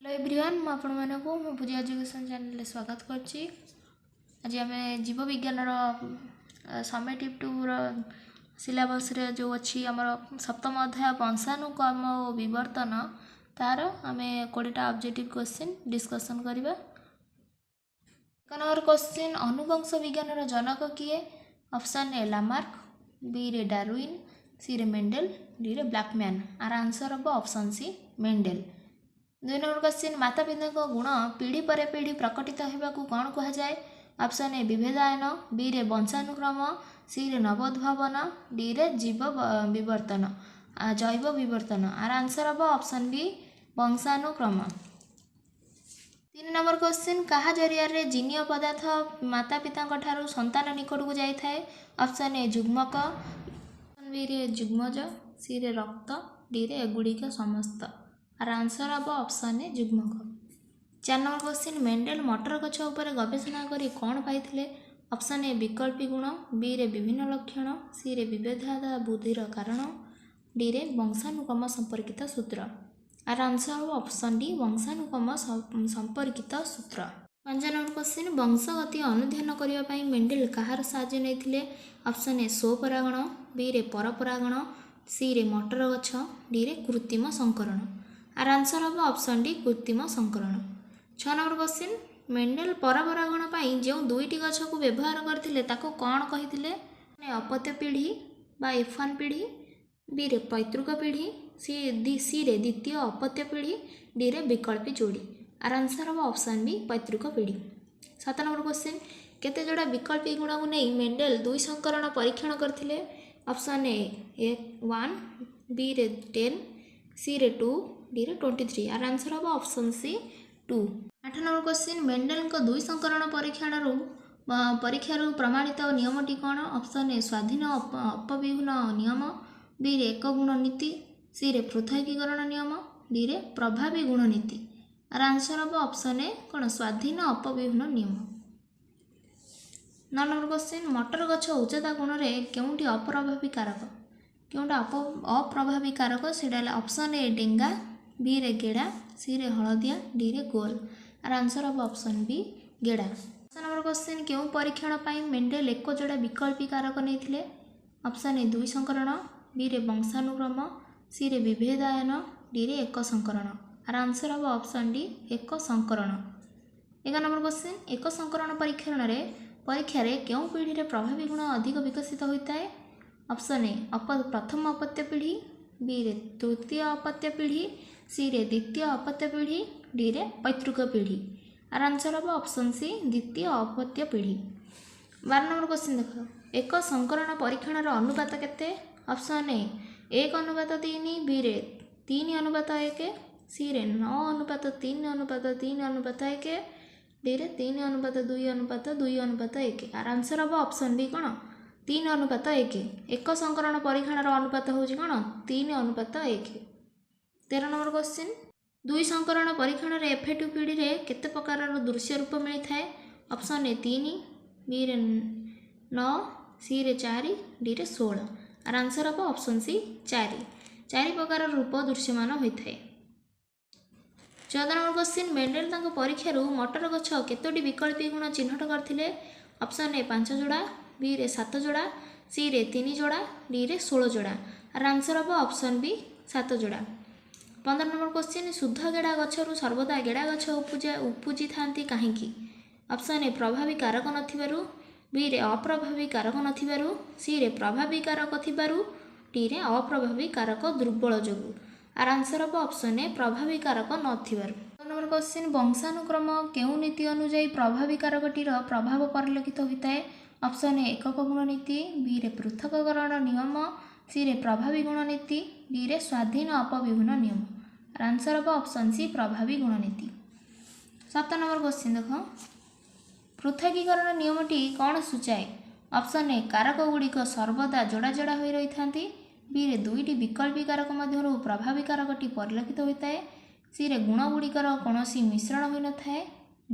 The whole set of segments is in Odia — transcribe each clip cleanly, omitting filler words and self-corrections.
ହ୍ୟାଲୋ ଏଭ୍ରିୱାନ୍, ମୁଁ ଆପଣମାନଙ୍କୁ ମୋ ପୂଜା ଏଜୁକେସନ୍ ଚ୍ୟାନେଲରେ ସ୍ୱାଗତ କରୁଛି। ଆଜି ଆମେ ଜୀବ ବିଜ୍ଞାନର ସମେଟିଭ୍ ଟୁର ସିଲାବସ୍ରେ ଯେଉଁ ଅଛି ଆମର ସପ୍ତମ ଅଧ୍ୟାୟ ବଂଶାନୁକ୍ରମ ଓ ବିବର୍ତ୍ତନ, ତାର ଆମେ 20ଟା ଅବଜେକ୍ଟିଭ୍ କ୍ୱେଶ୍ଚିନ୍ ଡିସ୍କସନ୍ କରିବା। 1 ନମ୍ବର କ୍ୱେଶ୍ଚିନ୍, ଅନୁବଂଶ ବିଜ୍ଞାନର ଜନକ କିଏ? ଅପସନ୍ ଏ ଲାମାର୍କ, ବିରେ ଡାରୁଇନ୍, ସିରେ ମେଣ୍ଡେଲ, ଡିରେ ବ୍ଲାକମ୍ୟାନ୍। ଆର ଆନ୍ସର୍ ହେବ option C Mendel. 2 number question, ମାତା ପିତାଙ୍କ ଗୁଣ ପିଢ଼ି ପରେ ପିଢ଼ି ପ୍ରକଟିତ ହେବାକୁ କ'ଣ କୁହାଯାଏ? ଅପସନ୍ ଏ ବିଭେଦାୟନ, ବିରେ ବଂଶାନୁକ୍ରମ, ସିରେ ନବୋଦ୍ଭାବନ, ଡିରେ ଜୀବ ବିବର୍ତ୍ତନ, ଜୈବ ବିବର୍ତ୍ତନ। ଆର ଆନ୍ସର୍ ହେବ ଅପସନ୍ ବି ବଂଶାନୁକ୍ରମ। 3 ନମ୍ବର କ୍ୱେଶ୍ଚିନ୍, କାହା ଜରିଆରେ ଜିନୀୟ ପଦାର୍ଥ ମାତା ପିତାଙ୍କ ଠାରୁ ସନ୍ତାନ ନିକଟକୁ ଯାଇଥାଏ? ଅପସନ୍ ଏ ଯୁଗ୍ମକ, ବିରେ ଯୁଗ୍ମଜ, ସିରେ ରକ୍ତ, ଡିରେ ଏଗୁଡ଼ିକ ସମସ୍ତ। ଆର ଆନ୍ସର୍ ହେବ ଅପସନ୍ ଏ ଯୁଗ୍ମକ। 4 ନମ୍ବର କ୍ୱେଶ୍ଚିନ୍, ମେଣ୍ଡେଲ ମଟର ଗଛ ଉପରେ ଗବେଷଣା କରି କ'ଣ ପାଇଥିଲେ? ଅପସନ୍ ଏ ବିକଳ୍ପୀ ଗୁଣ, ବିରେ ବିଭିନ୍ନ ଲକ୍ଷଣ, ସିରେ ବିବିଧତା ବୃଦ୍ଧିର କାରଣ, ଡିରେ ବଂଶାନୁକ୍ରମ ସମ୍ପର୍କିତ ସୂତ୍ର। ଆର ଆନ୍ସର୍ ହେବ ଅପସନ୍ ଡି ବଂଶାନୁକ୍ରମ ସମ୍ପର୍କିତ ସୂତ୍ର। 5 ନମ୍ବର କ୍ୱେଶ୍ଚିନ୍, ବଂଶଗତି ଅନୁଧ୍ୟାନ କରିବା ପାଇଁ ମେଣ୍ଡେଲ କାହାର ସାହାଯ୍ୟ ନେଇଥିଲେ? ଅପସନ୍ ଏ ସ୍ୱପରାଗଣ, ବିରେ ପରପରାଗଣ, ସିରେ ମଟର ଗଛ, ଡିରେ କୃତ୍ରିମ ସଂକରଣ। ଆର ଆନ୍ସର୍ ହେବ ଅପସନ୍ ଡି କୃତ୍ରିମ ସଂକରଣ। 6 ନମ୍ବର କ୍ୱେଶ୍ଚିନ୍, ମେଣ୍ଡେଲ ପରପରାଗଣ ପାଇଁ ଯେଉଁ ଦୁଇଟି ଗଛକୁ ବ୍ୟବହାର କରିଥିଲେ ତାକୁ କ'ଣ କହିଥିଲେ? ଅପତ୍ୟ ପିଢ଼ି ବା ଏଫ୍ ୱାନ୍ ପିଢ଼ି, ବିରେ ପୈତୃକ ପିଢ଼ି, ସିରେ ଦ୍ୱିତୀୟ ଅପତ୍ୟ ପିଢ଼ି, ଡିରେ ବିକଳ୍ପୀ ଯୋଡ଼ି। ଆର ଆନ୍ସର୍ ହେବ ଅପସନ୍ ବି ପୈତୃକ ପିଢ଼ି। 7 ନମ୍ବର କ୍ୱେଶ୍ଚିନ୍, କେତେ ଯୋଡ଼ା ବିକଳ୍ପୀ ଗୁଣକୁ ନେଇ ମେଣ୍ଡେଲ ଦୁଇ ସଂକରଣ ପରୀକ୍ଷଣ କରିଥିଲେ? ଅପସନ୍ ଏ 1, ବିରେ 10, ସିରେ 2, ଡିରେ 23। ଆର ଆନ୍ସର୍ ହେବ ଅପସନ୍ ସି 2। 8 ନମ୍ବର କ୍ୱେଶ୍ଚିନ୍, ମେଣ୍ଡେଲଙ୍କ ଦୁଇ ସଂକରଣ ପରୀକ୍ଷାରୁ ପ୍ରମାଣିତ ନିୟମଟି କ'ଣ? ଅପସନ୍ ଏ ସ୍ୱାଧୀନ ଅପବିହୁନ ନିୟମ, ବିରେ ଏକ ଗୁଣ ନୀତି, ସିରେ ପୃଥକୀକରଣ ନିୟମ, ଡିରେ ପ୍ରଭାବୀ ଗୁଣ ନୀତି। ଆର ଆନ୍ସର୍ ହେବ ଅପସନ୍ ଏ କ'ଣ ସ୍ୱାଧୀନ ଅପବିହୁନ ନିୟମ। 9 ନମ୍ବର କ୍ୱେଶ୍ଚିନ୍, ମଟର ଗଛ ଉଚ୍ଚତା ଗୁଣରେ କେଉଁଟି ଅପ୍ରଭାବୀ କାରକ? କେଉଁଟା ଅପ୍ରଭାବୀ କାରକ? ସେଇଟା ହେଲା ଅପସନ୍ ଏ ଡେଙ୍ଗା, ବିରେ ଗେଡ଼ା, ସିରେ ହଳଦିଆ, ଡିରେ ଗୋଲ। ଆର ଆନ୍ସର୍ ହେବ ଅପସନ୍ ବି ଗେଡ଼ା। 10 ନମ୍ବର କ୍ୱେଶ୍ଚିନ୍, କେଉଁ ପରୀକ୍ଷଣ ପାଇଁ ମେଣ୍ଡେଲ ଏକ ଯୋଡ଼ା ବିକଳ୍ପୀ କାରକ ନେଇଥିଲେ? ଅପସନ୍ ଏ ଦୁଇ ସଂକରଣ, ବିରେ ବଂଶାନୁକ୍ରମ, ସିରେ ବିଭେଦାୟନ, ଡିରେ ଏକ ସଂକରଣ। ଆର ଆନ୍ସର୍ ହେବ ଅପସନ୍ ଡି ଏକ ସଂକରଣ। 11 ନମ୍ବର କ୍ୱେଶ୍ଚିନ୍, ଏକ ସଂକରଣ ପରୀକ୍ଷାରେ କେଉଁ ପିଢ଼ିରେ ପ୍ରଭାବୀ ଗୁଣ ଅଧିକ ବିକଶିତ ହୋଇଥାଏ? ଅପସନ୍ ଏ ପ୍ରଥମ ଅପତ୍ୟ ପିଢ଼ି, ବିରେ ତୃତୀୟ ଅପତ୍ୟ ପିଢ଼ି, ସିରେ ଦ୍ୱିତୀୟ ଅପତ୍ୟ ପିଢ଼ି, ଡିରେ ପୈତୃକ ପିଢ଼ି। ଆର ଆନ୍ସର୍ ହେବ ଅପସନ୍ ସି ଦ୍ୱିତୀୟ ଅପତ୍ୟ ପିଢ଼ି। 12 ନମ୍ବର କ୍ୱେଶ୍ଚିନ୍ ଦେଖ, ଏକ ସଂକରଣ ପରୀକ୍ଷଣର ଅନୁପାତ କେତେ? Option A 1:3, Byre 3:1, ସିରେ 9:3:3:1, ଡିରେ 3:2:2:1। R answer ହେବ ଅପସନ୍ ବି କ'ଣ 3:1। ଏକ ସଂକରଣ ପରୀକ୍ଷଣର ଅନୁପାତ ହେଉଛି କ'ଣ 3:1। 13 ନମ୍ବର କ୍ୱେଶ୍ଚିନ୍, ଦୁଇ ସଂକରଣ ପରୀକ୍ଷଣରେ ଏଫ୍ ଟୁ ପିଢ଼ିରେ କେତେ ପ୍ରକାରର ଦୃଶ୍ୟ ରୂପ ମିଳିଥାଏ? Option A 3, Byre 9, ସିରେ 4, ଡିରେ 16। R answer ହେବ ଅପସନ୍ ସି 4। 4 ପ୍ରକାରର ରୂପ ଦୃଶ୍ୟମାନ ହୋଇଥାଏ। 14 ନମ୍ବର କ୍ୱେଶ୍ଚିନ୍, ମେଣ୍ଡେଲ ତାଙ୍କ ପରୀକ୍ଷାରୁ ମଟର ଗଛ କେତୋଟି ବିକଳ୍ପୀ ଗୁଣ ଚିହ୍ନଟ କରିଥିଲେ? ଅପସନ୍ ଏ 5 ଯୋଡ଼ା, ବିରେ 7 ଯୋଡ଼ା, ସିରେ 3 ଯୋଡ଼ା, ଡିରେ 16 ଯୋଡ଼ା। ଆର ଆନ୍ସର୍ ହେବ ଅପସନ୍ ବି 7 ଯୋଡ଼ା। 15 ନମ୍ବର କ୍ୱେଶ୍ଚିନ୍, ଶୁଦ୍ଧ ଗେଡ଼ା ଗଛରୁ ସର୍ବଦା ଗେଡ଼ା ଗଛ ଉପୁଜିଥାନ୍ତି କାହିଁକି? ଅପସନ୍ ଏ ପ୍ରଭାବୀ କାରକ ନଥିବାରୁ, ବିରେ ଅପ୍ରଭାବୀ କାରକ ନଥିବାରୁ, ସିରେ ପ୍ରଭାବୀ କାରକ ଥିବାରୁ, ଡିରେ ଅପ୍ରଭାବୀ କାରକ ଦୁର୍ବଳ ଯୋଗୁଁ। ଆର ଆନ୍ସର୍ ହେବ ଅପସନ୍ ଏ ପ୍ରଭାବୀ କାରକ ନଥିବାରୁ। ନମ୍ବର କ୍ୱେଶ୍ଚିନ୍, ବଂଶାନୁକ୍ରମ କେଉଁ ନୀତି ଅନୁଯାୟୀ ପ୍ରଭାବୀ କାରକଟିର ପ୍ରଭାବ ପରିଲକ୍ଷିତ ହୋଇଥାଏ? ଅପସନ୍ ଏ ଏକକ ଗୁଣ ନୀତି, ବିରେ ପୃଥକକରଣ ନିୟମ, ସିରେ ପ୍ରଭାବୀ ଗୁଣ ନୀତି, ଡିରେ ସ୍ୱାଧୀନ ଅପବିହୁନ ନିୟମ। ଆର ଆନ୍ସର୍ ହେବ ଅପସନ୍ ସି ପ୍ରଭାବୀ ଗୁଣ ନୀତି। 7 ନମ୍ବର କ୍ୱେଶ୍ଚିନ୍ ଦେଖ, ପୃଥକୀକରଣ ନିୟମଟି କ'ଣ ସୂଚାଏ? ଅପସନ୍ ଏ କାରକ ଗୁଡ଼ିକ ସର୍ବଦା ଯୋଡ଼ା ଯୋଡ଼ା ହୋଇ ରହିଥାନ୍ତି, ବିରେ ଦୁଇଟି ବିକଳ୍ପୀ କାରକ ମଧ୍ୟରୁ ପ୍ରଭାବୀ କାରକଟି ପରିଲକ୍ଷିତ ହୋଇଥାଏ, ସିରେ ଗୁଣ ଗୁଡ଼ିକର କୌଣସି ମିଶ୍ରଣ ହୋଇନଥାଏ,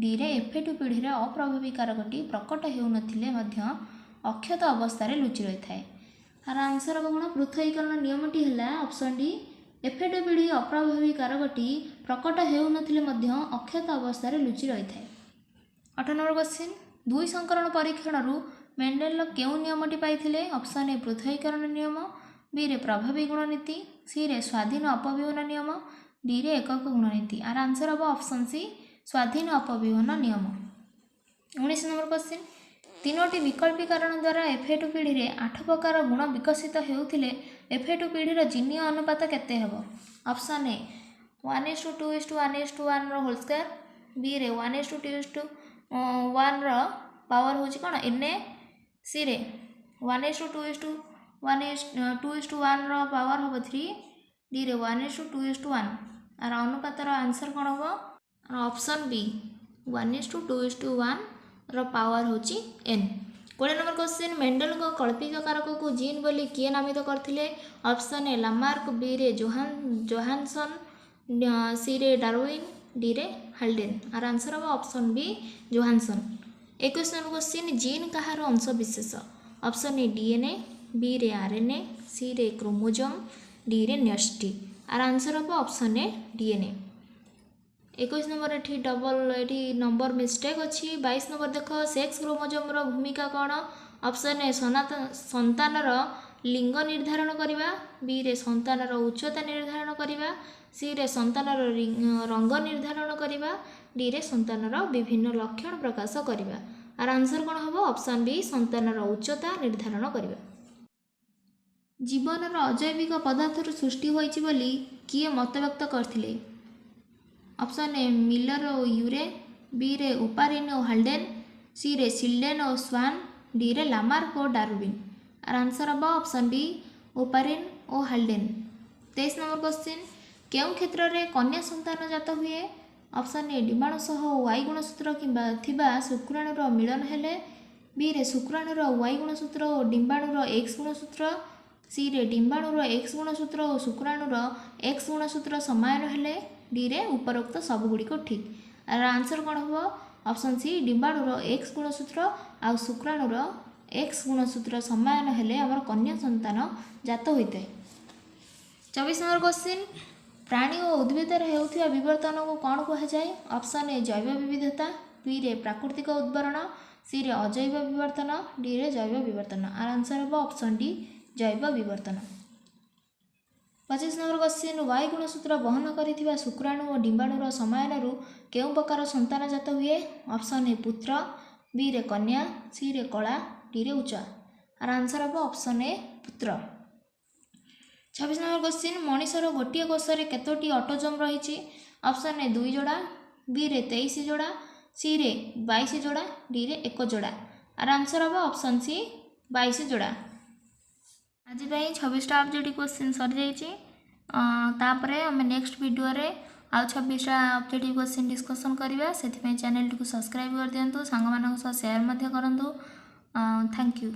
ଡିରେ ଏଫ୍ ଟୁ ପିଢ଼ିରେ ଅପ୍ରଭାବୀ କାରକଟି ପ୍ରକଟ ହେଉନଥିଲେ ମଧ୍ୟ ଅକ୍ଷତ ଅବସ୍ଥାରେ ଲୁଚି ରହିଥାଏ। ଆର ଆନ୍ସର୍ ହେବ କ'ଣ? ପୃଥକୀକରଣ ନିୟମଟି ହେଲା ଅପସନ୍ ଡି ଏଫ୍ ଟୁ ପିଢ଼ି ଅପ୍ରଭାବୀ କାରକଟି ପ୍ରକଟ ହେଉନଥିଲେ ମଧ୍ୟ ଅକ୍ଷତ ଅବସ୍ଥାରେ ଲୁଚି ରହିଥାଏ। 18 ନମ୍ବର କ୍ୱେଶ୍ଚିନ୍, ଦୁଇ ସଂକରଣ ପରୀକ୍ଷଣରୁ ମେଣ୍ଡେଲ କେଉଁ ନିୟମଟି ପାଇଥିଲେ? ଅପସନ୍ ଏ ପୃଥକୀକରଣ ନିୟମ, ବିରେ ପ୍ରଭାବୀ ଗୁଣନୀତି, ସିରେ ସ୍ୱାଧୀନ ଅପବିହନ ନିୟମ, ଡିରେ ଏକକ ଗୁଣନୀତି। ଆର ଆନ୍ସର ହେବ ଅପସନ୍ ସି, ସ୍ୱାଧୀନ ଅପବିହନ ନିୟମ। 19 ନମ୍ବର କ୍ୱେଶ୍ଚିନ୍, ତିନୋଟି ବିକଳ୍ପୀକରଣ ଦ୍ୱାରା ଏଫ୍ ଟୁ ପିଢ଼ିରେ ଆଠ ପ୍ରକାର ଗୁଣ ବିକଶିତ ହେଉଥିଲେ ଏଫ୍ ଟୁ ପିଢ଼ିର ଜିନୀୟ ଅନୁପାତ କେତେ ହେବ? Option A 1:2:1:1ର whole square, Byre 1:2:1ର power ହେଉଛି କ'ଣ ଏନ୍ ଏ, ସିରେ 1:2:1:2:1ର ପାୱାର ହେବ ଥ୍ରୀ, ଡିରେ 1:2:1। ଆର ଅନୁପାତର ଆନ୍ସର କ'ଣ ହେବ? ଅପସନ୍ ବି, 1:2:1ର ପାୱାର ହେଉଛି ଏନ୍। 20 ନମ୍ବର କ୍ୱେଶ୍ଚିନ୍, ମେଣ୍ଡେଲଙ୍କ କଳ୍ପିତ କାରକକୁ ଜିନ୍ ବୋଲି କିଏ ନାମିତ କରିଥିଲେ? ଅପସନ୍ ଏ ଲାମାର୍କ, ବିରେ ଜୋହାନସନ୍, ସିରେ ଡାରୱିନ୍, ଡିରେ ହାଲଡେନ୍। ଆର ଆନ୍ସର ହେବ option B, Johannsen. 21 number question, gene କାହାର ଅଂଶ ବିଶେଷ? ଅପସନ୍ ଏ ଡିଏନ୍ଏ, ବିରେ ଆର୍ଏନ୍ଏ, ସିରେ କ୍ରୋମୋଜୋମ୍, ଡିରେ ନ୍ୟଷ୍ଟି। ଆର ଆନ୍ସର ହେବ ଅପସନ୍ ଏ ଡିଏନ୍ଏ। 21 ନମ୍ବର ଏଠି ଡବଲ, ଏଠି ନମ୍ବର ମିଷ୍ଟେକ୍ ଅଛି। 22 ନମ୍ବର ଦେଖ, ସେକ୍ସ କ୍ରୋମୋଜୋମ୍ର ଭୂମିକା କ'ଣ? ଅପସନ୍ ଏ ସନ୍ତାନର ଲିଙ୍ଗ ନିର୍ଦ୍ଧାରଣ କରିବା, ବିରେ ସନ୍ତାନର ଉଚ୍ଚତା ନିର୍ଦ୍ଧାରଣ କରିବା, ସିରେ ସନ୍ତାନର ରଙ୍ଗ ନିର୍ଦ୍ଧାରଣ କରିବା, ଡିରେ ସନ୍ତାନର ବିଭିନ୍ନ ଲକ୍ଷଣ ପ୍ରକାଶ କରିବା। ଆର ଆନ୍ସର କ'ଣ ହେବ? ଅପସନ୍ ବି, ସନ୍ତାନର ଉଚ୍ଚତା ନିର୍ଦ୍ଧାରଣ କରିବା। ଜୀବନର ଅଜୈବିକ ପଦାର୍ଥରୁ ସୃଷ୍ଟି ହୋଇଛି ବୋଲି କିଏ ମତବ୍ୟକ୍ତ କରିଥିଲେ? ଅପସନ୍ ଏ ମିଲର ଓ ୟୁରେ, ବିରେ ଓପାରିନ୍ ଓ ହାଲଡେନ୍, ସିରେ ସିଲଡେନ୍ ଓ ସ୍ୱାନ୍, ଡିରେ ଲାମାର୍କ ଓ ଡାରୱିନ୍। ଆର ଆନ୍ସର ହେବ ଅପସନ୍ ବି, ଓପାରିନ୍ ଓ ହାଲଡେନ୍। 23 ନମ୍ବର କ୍ୱେଶ୍ଚିନ୍, କେଉଁ କ୍ଷେତ୍ରରେ କନ୍ୟା ସନ୍ତାନ ଜାତ ହୁଏ? ଅପସନ୍ ଏ ଡିମ୍ବାଣୁ ସହ ୱାଇ ଗୁଣସୂତ୍ର କିମ୍ବା ଥିବା ଶୁକ୍ରାଣୁର ମିଳନ ହେଲେ, ବିରେ ଶୁକ୍ରାଣୁର ୱାଇ ଗୁଣସୂତ୍ର ଓ ଡିମ୍ବାଣୁର ଏକ୍ସ ଗୁଣସୂତ୍ର, ସିରେ ଡିମ୍ବାଣୁର ଏକ୍ସ ଗୁଣସୂତ୍ର ଓ ଶୁକ୍ରାଣୁର ଏକ୍ସ ଗୁଣସୂତ୍ର ସମାୟନ ହେଲେ, ଡିରେ ଉପରୋକ୍ତ ସବୁଗୁଡ଼ିକ ଠିକ୍। ଆର ଆନ୍ସର କ'ଣ ହେବ? ଅପସନ୍ ସି, ଡିମ୍ବାଣୁର ଏକ୍ସ ଗୁଣସୂତ୍ର ଆଉ ଶୁକ୍ରାଣୁର ଏକ୍ସ ଗୁଣସୂତ୍ର ସମାୟନ ହେଲେ ଆମର କନ୍ୟା ସନ୍ତାନ ଜାତ ହୋଇଥାଏ। 24 ନମ୍ବର କ୍ୱେଶ୍ଚିନ୍, ପ୍ରାଣୀ ଓ ଉଦ୍ଭିଦରେ ହେଉଥିବା ବିବର୍ତ୍ତନକୁ କ'ଣ କୁହାଯାଏ? ଅପସନ୍ ଏ ଜୈବ ବିବିଧତା, ବିରେ ପ୍ରାକୃତିକ ଉଦ୍ବରଣ, ସିରେ ଅଜୈବ ବିବର୍ତ୍ତନ, ଡିରେ ଜୈବ ବିବର୍ତ୍ତନ। ଆର ଆନ୍ସର ହେବ ଅପସନ୍ ଡି, ଜୈବ ବିବର୍ତ୍ତନ। 25 ନମ୍ବର କ୍ୱେଶ୍ଚିନ୍, ୱାଇ ଗୁଣସୂତ୍ର ବହନ କରିଥିବା ଶୁକ୍ରାଣୁ ଓ ଡିମ୍ବାଣୁର ସମାୟନରୁ କେଉଁ ପ୍ରକାର ସନ୍ତାନ ଜାତ ହୁଏ? ଅପସନ୍ ଏ ପୁତ୍ର, ବିରେ କନ୍ୟା, ସିରେ କଳା, ଡିରେ ଉଚ୍ଚ। ଆର ଆନ୍ସର ହେବ ଅପସନ୍ ଏ ପୁତ୍ର। 26 ନମ୍ବର କ୍ୱେଶ୍ଚିନ୍, ମଣିଷର ଗୋଟିଏ କୋଷରେ କେତୋଟି ଅଟୋଜୋମ୍ ରହିଛି? ଅପସନ୍ ଏ ଦୁଇ ଯୋଡ଼ା, ବିରେ 23 ଯୋଡ଼ା, ସିରେ 22 ଯୋଡ଼ା, ଡିରେ ଏକ ଯୋଡ଼ା। ଆର ଆନ୍ସର ହେବ ଅପସନ୍ ସି, 22 ଯୋଡ଼ା। ଆଜି ପାଇଁ 26ଟା ଅବଜେକ୍ଟିଭ୍ କ୍ୱେଶ୍ଚିନ୍ ସରିଯାଇଛି। ତାପରେ ଆମେ ନେକ୍ସଟ ଭିଡ଼ିଓରେ ଆଉ 26ଟା ଅବଜେକ୍ଟିଭ୍ କ୍ୱେଶ୍ଚିନ୍ ଡିସ୍କସନ୍ କରିବା। ସେଥିପାଇଁ ଚ୍ୟାନେଲଟିକୁ ସବସ୍କ୍ରାଇବ୍ କରିଦିଅନ୍ତୁ, ସାଙ୍ଗମାନଙ୍କ ସହ ସେୟାର ମଧ୍ୟ କରନ୍ତୁ। Thank you.